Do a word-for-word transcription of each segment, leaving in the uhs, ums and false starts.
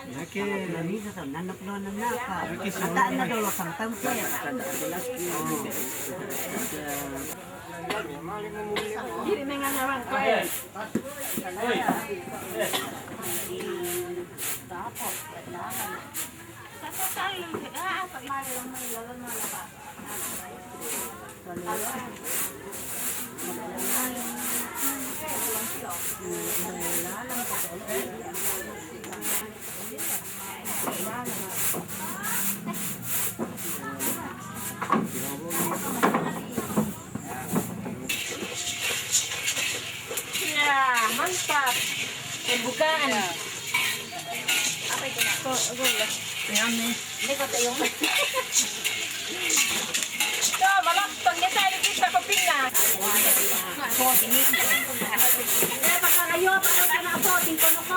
Nake, nanisa sa, nanap lo, nanapa. Nake, ata na dolo sang tampe. Diri mengan naman ko eh. Tapos, kailangan. Sa total, ah, sa mali lang may lalan mga napa. Ya, mantap. Pembukaan. Apa itu, Nak? Kok, aku lah. Yummy. Hindi ko tayo. Ito, malapit. Hindi tayo kita ko pina. Hindi, baka kayo, baka ka na po, tingko na ko.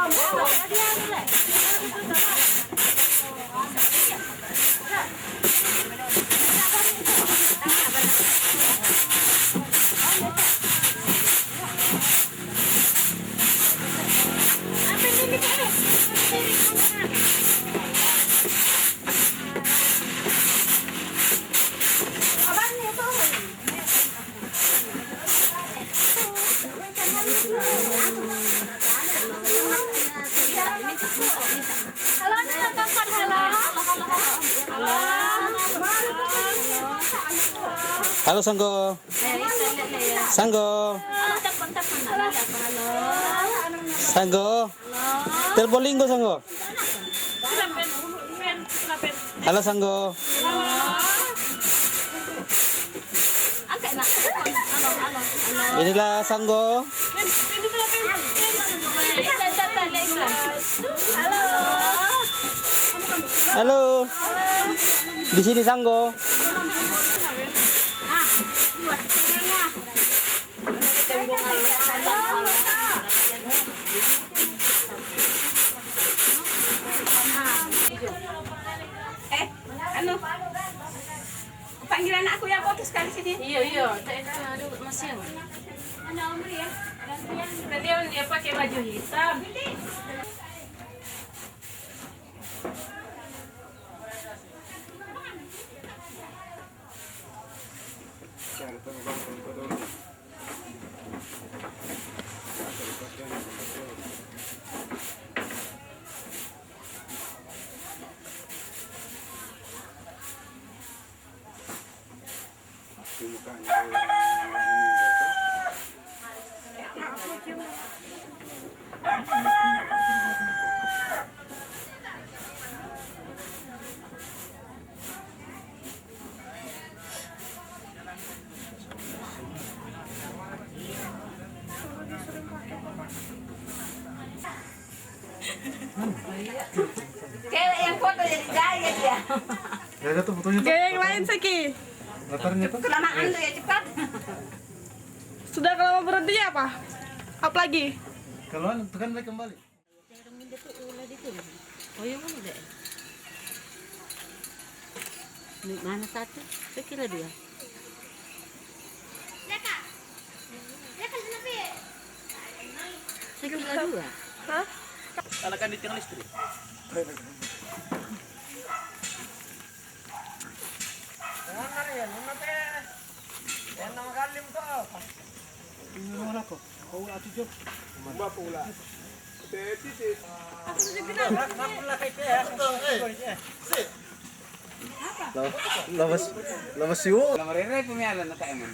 Halo, Sanggo. Sanggo. Sanggo. Telepon Linggo, Sanggo. Halo, Sanggo. Inilah Sanggo. Halo. Di sini, Sanggo. Eh, ano? Panggilan na ako yan, foto sekali sini. Iyo, iyo. Tadi, aduh, masih. Ano, Omri, ya? Gantian. Tadi dia pakai baju hitam. Cewek yang foto jadi gaya dia. Gaya tuh fotonya tuh. Gaya yang lain, Saki. Latarnya tuh. Kelamaan tuh ya, cepat. Sudah, kalau mau berhenti ya apa? Apa lagi? Kalau anu, tekan lagi kembali. Jarum ini tuh ulah di tuh. Oh, yang mana deh? Ini mana satu? Saya kira dua. Saya kira dua. Hah? Kalau kan di tiang listrik. Labas, labas siwo. Alam, rere, pumiala na tayo man.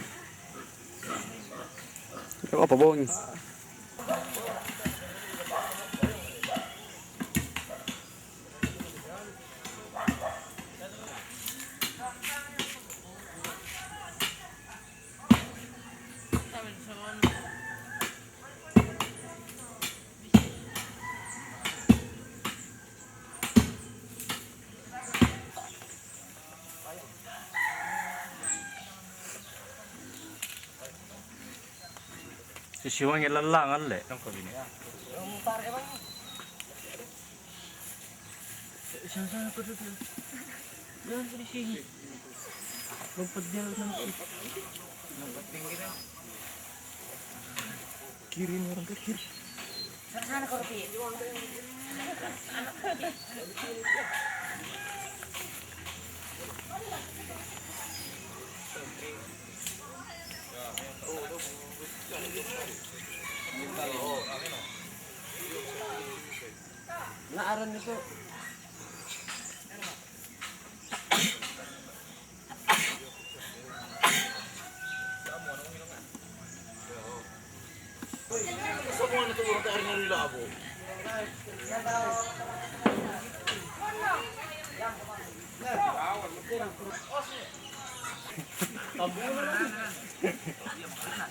Ako pa, Bong. Sisiwang yang lelang ale, tong ko bini. Sana, sana, pergi, pergi. Jangan di sini. Lompat dia nanti. Lompat pinggir. Kiri nih, orang ke kiri. Sana, sana, Korpi. Nah, aran itu.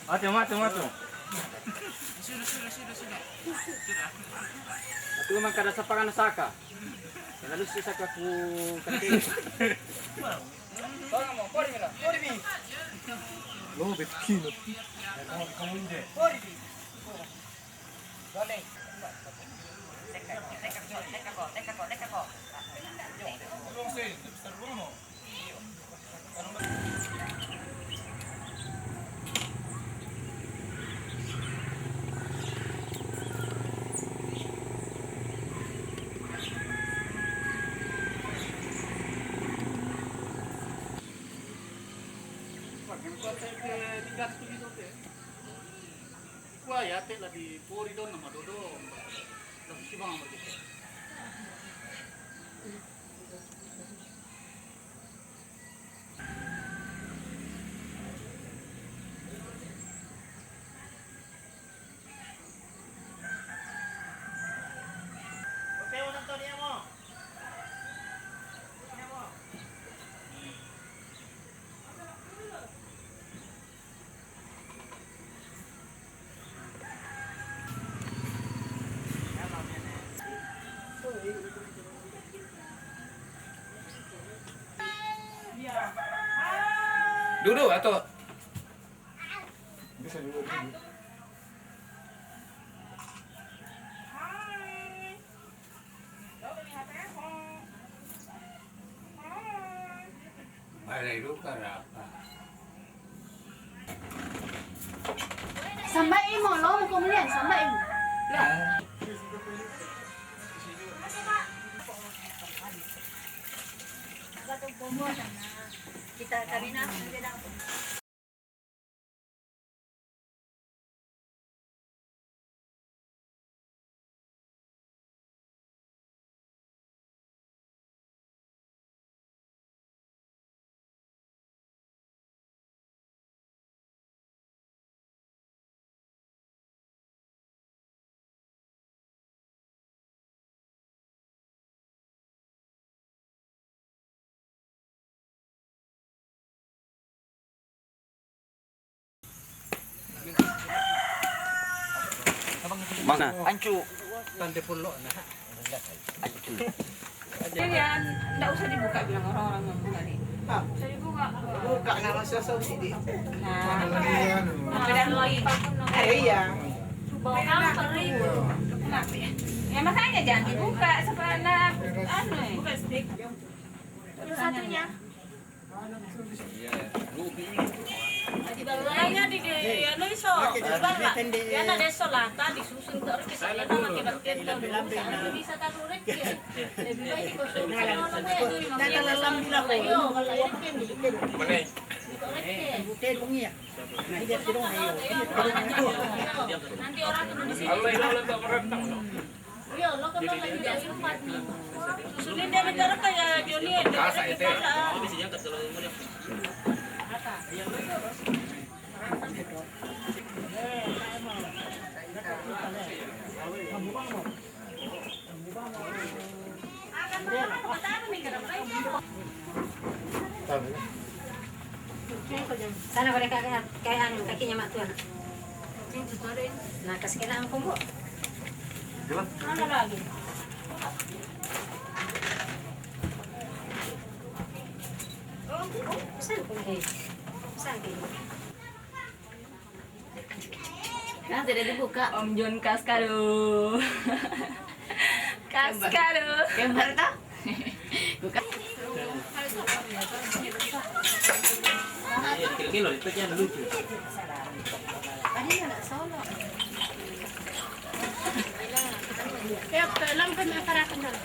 Matu, matu, matu. Itu memang kada sapa kana saka. Kada lucu saka ku kati. Lo betkino. Kua ya te la di pori don nama dodo. La si bang mereka. Duduk atau? Bisa duduk dulu. Balai duka rapa. Sambai imo, lo mo kemudian, sambai imo. Lah. Kita kami na, Mana? Ancu. Tante pulo na. Ancu. Jadi ya, ndak usah dibuka, bilang orang-orang yang buka nih. Ah. Usah dibuka. Buka nama sosial media. Nah, apa? Iya, anu. Apa dan lagi? Eh, iya. Coba kamu perlu. Kenapa ya? Ya makanya jangan dibuka, supaya anu. Buka sedikit. Satu-satunya. Iya, rugi. Hanya di, di, anu, iso. Bang, Bang. Ya, na deso lata, disusun terus ke sana dulu, pakai bakteri dulu. Bisa taruh rek, ya. Lebih baik dikosong. Nah, kalau lambi lah, kok. Ayo, kalau rek, kan, di, di, di, mana? Di rek, ya. Bukan dong, ya. Nah, iya, tidak, ayo. Nanti orang tuh di sini. Susulin dia, minta reka ya, Joni, ya. Kasa itu. Sana boleh kakak, kayak anu, kakinya mak tuan. Nah, kasih kena angkung, Bu. Mana lagi? Sangkung, eh. Sangkung. Kan sudah dibuka. Om Jun Kaskaru. Kaskaru. Gambar toh? Buka. Iya, kilo-kilo, itu yang lucu. Tadi nggak solo. Ya, tolong kan masyarakat dulu.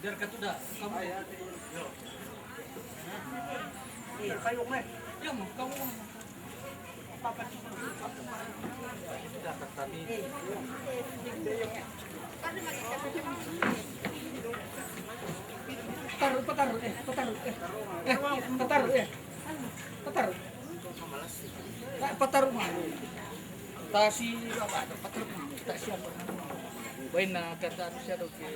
Biar kata udah, kamu. Iya, kamu. Papa. Taruh, petaruh, eh, petaruh, eh. Eh, petaruh, eh. Petaruh. Tak petaruh mah. Tak si apa, tak petaruh mah. Tak siapa. Baik, nah, kata harus ada ke.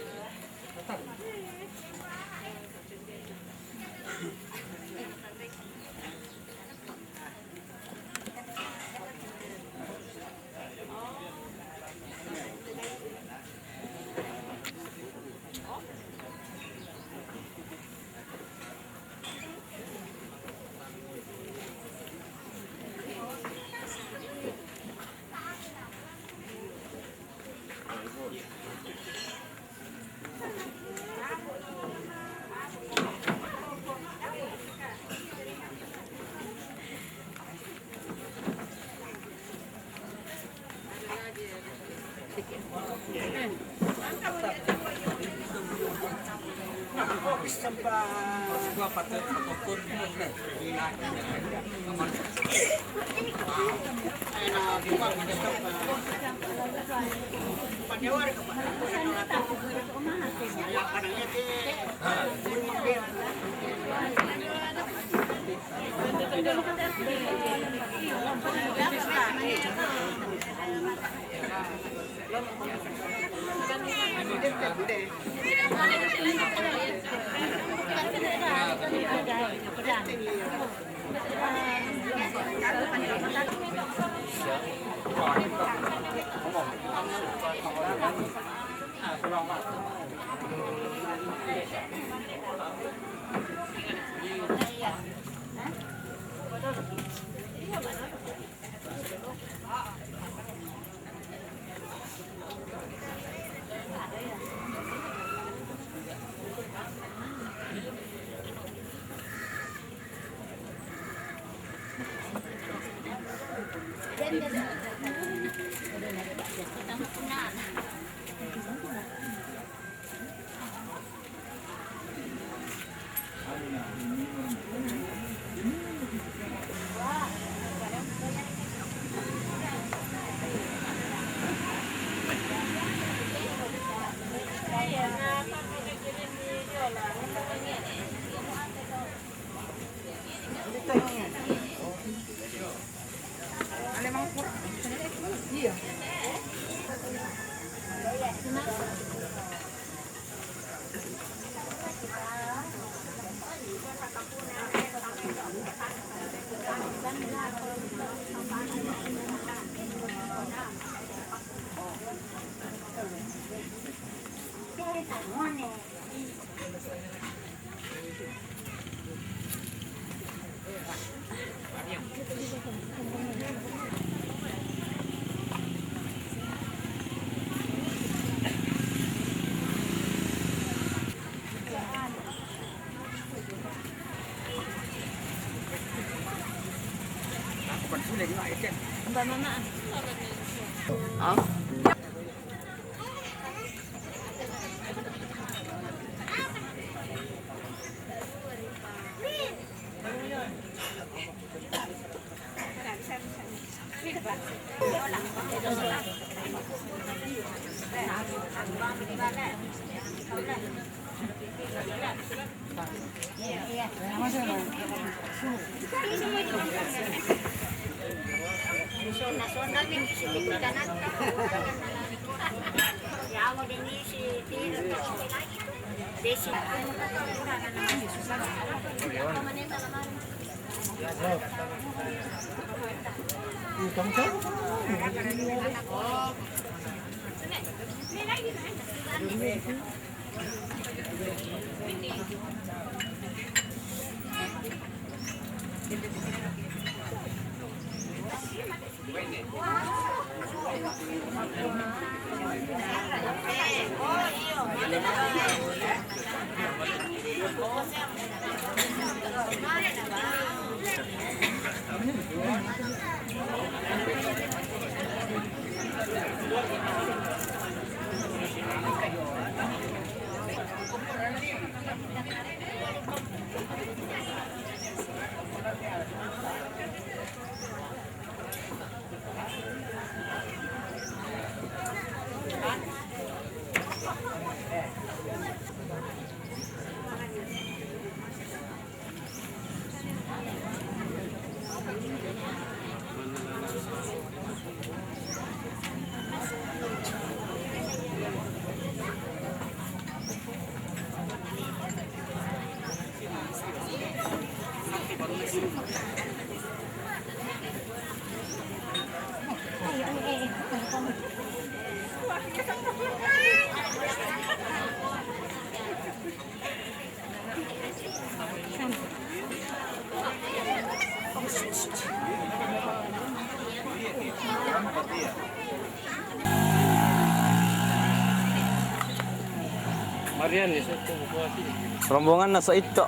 Rombongan na sa ito.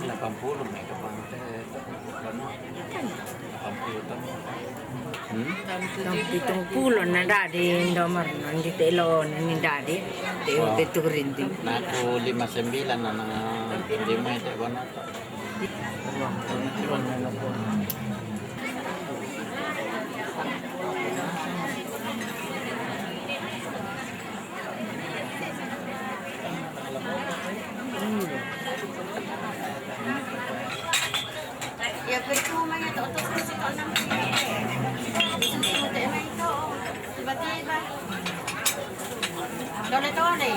Lapan puluh mai ka pante, ano? Lapan puluh tahun. Hmm? Tahun pitung puluh na dadi Indomaret, nang di telo, nang di dadi, te, te turinti. Naku lima sembilan na, na, lima itu, bono. Ya, percuma ya, tak otot ko sa kaanam. Tiba-tiba. Tole-tole.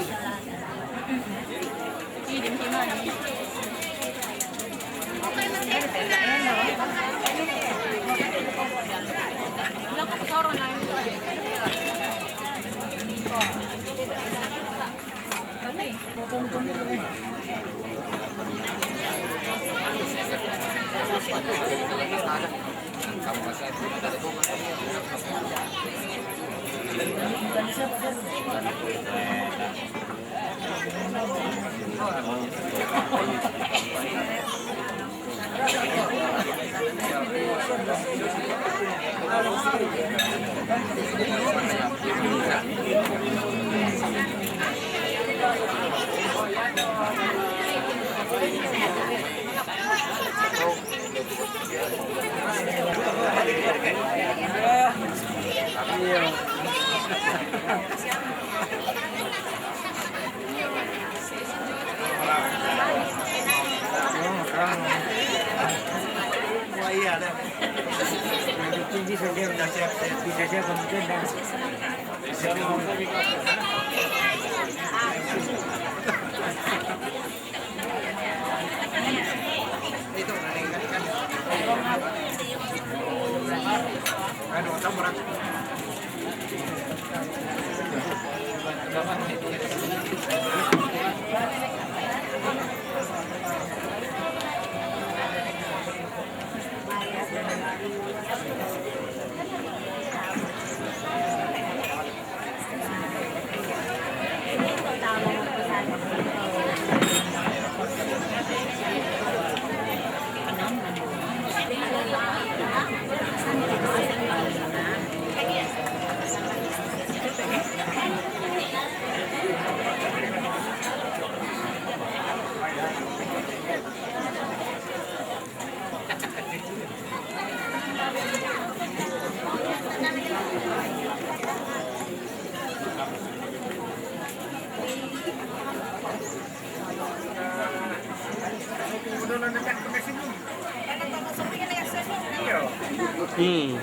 Hmm.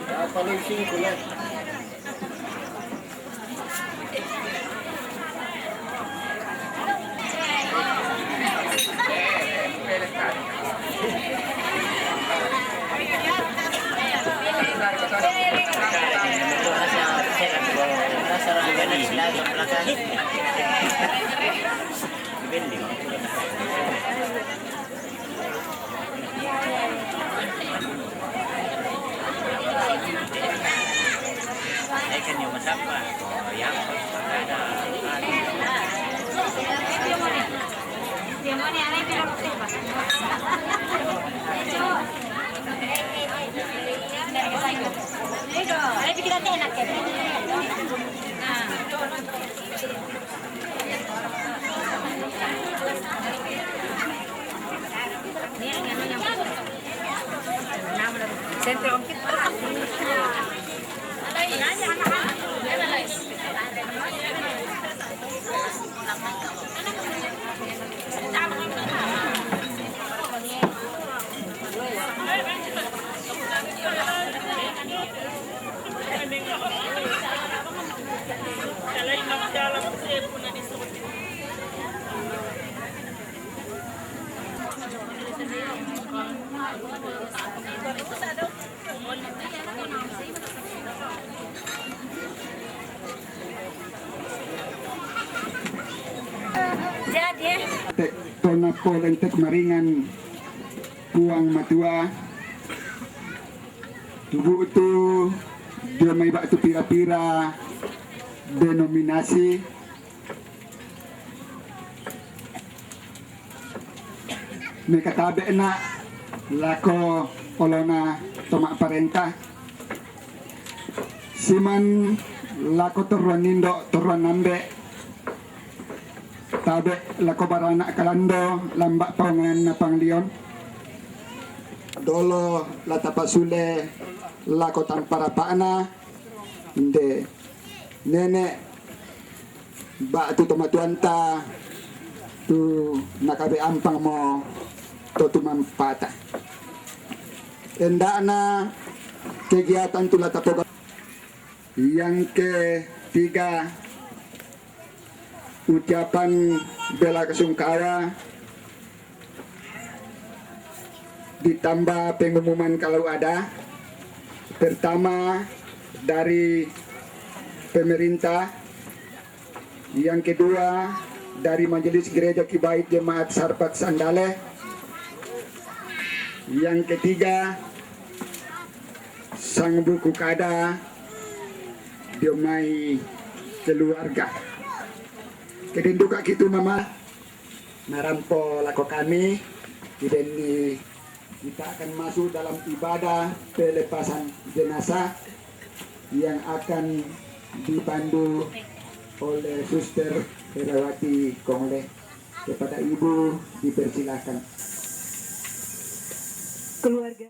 Ya, paling simpel ya. Jadi, eh. Tek tona poleng tek maringan Puang Matua. Tubu'tu dio mai ba'tu pira-pira denominasi mekatabe'na lako olona to ma'parenta. Siman lako torroan indo', torroan ambe', tabe' lako barana' kalando lamba' paongananna panglion. Dolo la tapasule lako tampa rapa'na, inde nene' ba'tu tomatuanta tu nakabe ampangmo to tumampata. Enda'na kegiatan tu la tapoga. Yang ketiga, ucapan bela sungkawa ditambah pengumuman kalau ada. Pertama, dari pemerintah. Yang kedua, dari Majelis Gereja Kibait Jemaat Sarpat Sandale. Yang ketiga, sang buku kada dio mai keluarga. Kedenduka kitu mama narampo lako kami, kidenni kita akan masuk dalam ibadah pelepasan jenazah yang akan dipandu oleh Suster Herawati Kongole. Kepada Ibu dipersilakan. Keluarga.